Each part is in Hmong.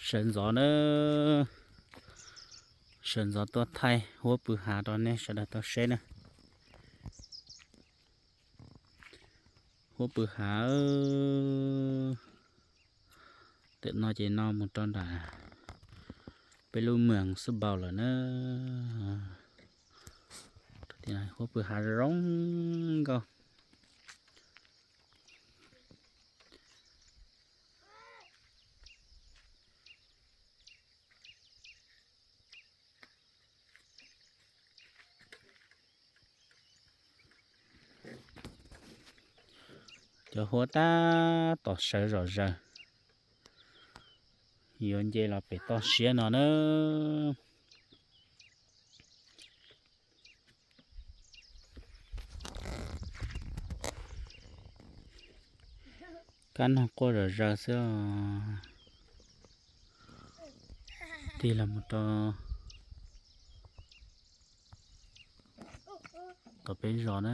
Sawv ntxov na, sawv ntxov tuaj thaij huab pw hav rau nej sawv daws tau saib na. Huab pw hav, tam no ces no mus rau nram peb lub moos Xub Npaus lawm na. Huab pw hav zoo nkauj. Cov huab tab tom sawv zom zaws, yuav nce los pem toj siab no na. Kab nog quaj zom zaws xwb os. Tig los mus rau tom peb zos na.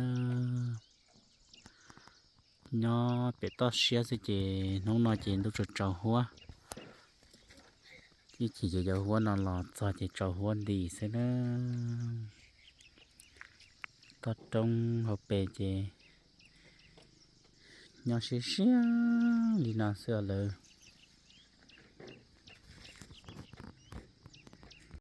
Nyob pem toj siab xwb ces hnub no ces ntuj tsaus tsaus huab. Ib chim ces cov huab no los txog ces tsaus huab nti xwb na. Toj roob hauv pes ces nyob siab siab li no xwb lawm.